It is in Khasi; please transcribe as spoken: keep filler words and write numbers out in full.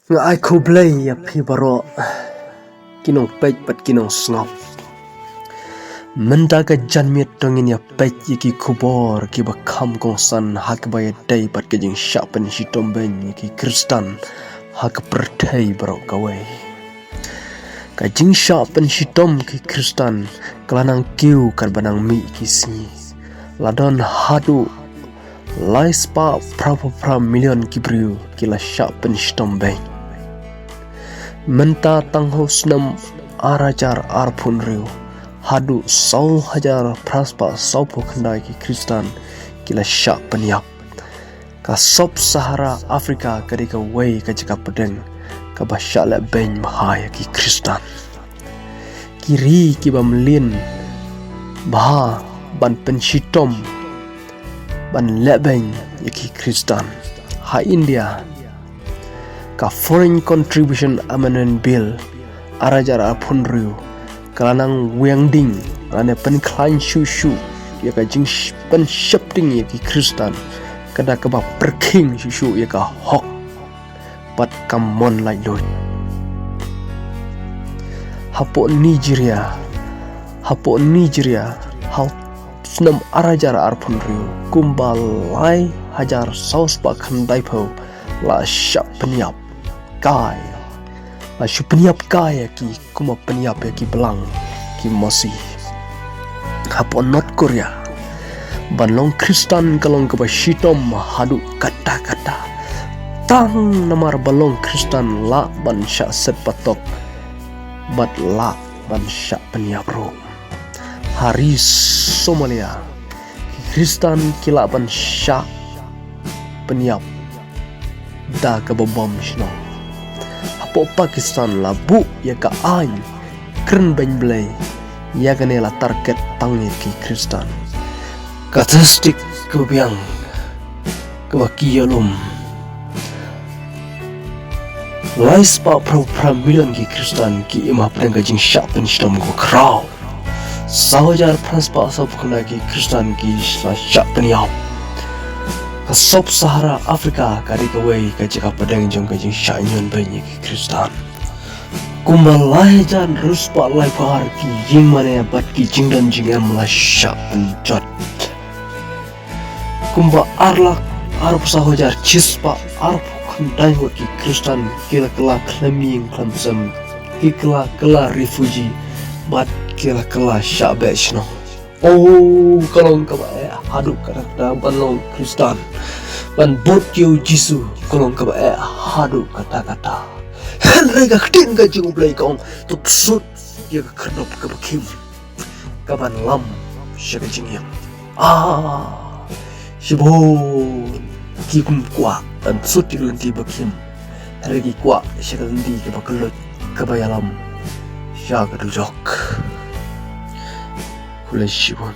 Nga ai khublei ïa phi baroh ki nongpeit bad ki nongsngap. Mynta ka janmiet to ngin ïa peit ïa ki khubor kiba kham kongsan ha kaba ïadei bad ka jingshah pynshitom beiñ ïa ki Khristan ha ka pyrthei baroh kawei. Ka jingshah pynshitom ki Khristan ka la nang kiew katba nang mih ki sngi. La don haduh lai spah phra phew phra million ki briew ki la shah pynshitom beiñ. Mynta tang ha u snem ar hajar arphew hynriew haduh saw hajar phra spah saw phew khyndai ki Khristan ki la shah pynïap. Ka Sub-Sahara Africa ka dei kawei ka jaka pdeng kaba shah leh beiñ bha ïa ki Khristan. Ki ri kiba mlien bha ban pynshitom ban leh beiñ ïa ki Khristan. Ha India, ka Foreign Contribution Amendment Bill ar hajar arphew hynriew ka la nang wiang ding lane pynkhlaiñ shuh shuh ïa ka jingpynsheptieng ïa ki Khristan, ka da kaba pyrkhing shuh shuh ïa ka hok bad ka mon laitluid. Hapoh Nigeria, hapoh Nigeria, ha u snem ar hajar arphew hynriew, kumba lai hajar saw spah khyndai phew la shah pynïap kai. La shu pynïap kai ïa ki kumba pynïap ïa ki blang ki mosi. Hapoh North Korea, ban long Khristan ka long kaba shitom haduh katta katta. Tang namar ba long Khristan lah ban shah set patok bad lah ban shah pynïap ruh. Ha ri Somalia, ki Khristan ki lah ban shah pynïap da kaba bom shnong. Hapoh Pakistan la buh ïa ka aiñ kren beiñ Blei, ïa kane la target tang ïa ki Khristan. Ka statistic kaba biang kaba ki ïalum, lai spah phra phew phra million ki Khristan ki im hapdeng ka jingshah pynshitom kaba khraw. Saw hajar phra spah saw phew khyndai ki Khristan ki la shah pynïap. Ka Sub-Sahara Africa ka dei kawei ka jaka pdeng jong ka jingshah ñion beiñ ïa ki Khristan. Kumba lai hajar hynriew spah laiphew ar ki ïingmane bad ki jingdon jingem la shah pynjot. Kumba ar lak arphew saw hajar shispah arphew khyndai ngut ki Khristan ki la kylla khlem ïing khlem sem, ki la kylla refugee bad ki la kylla shah beh shnong. Oh, ka long kaba eh haduh katta katta ban long Khristan, ban bud ïa u Jisu, ka long kaba eh haduh katta katta. Hynrei ka ktien ka jong U Blei ka ong, to sut ïa ka khyrdop kaba khim kaban lam sha ka jingim. Ah, shibun ki kum kwah ban sut ïa ka lynti ba khim, hynrei ki kwah sha ka lynti kaba kylluid kaba ïalam sha ka dujok. Khublei shibun.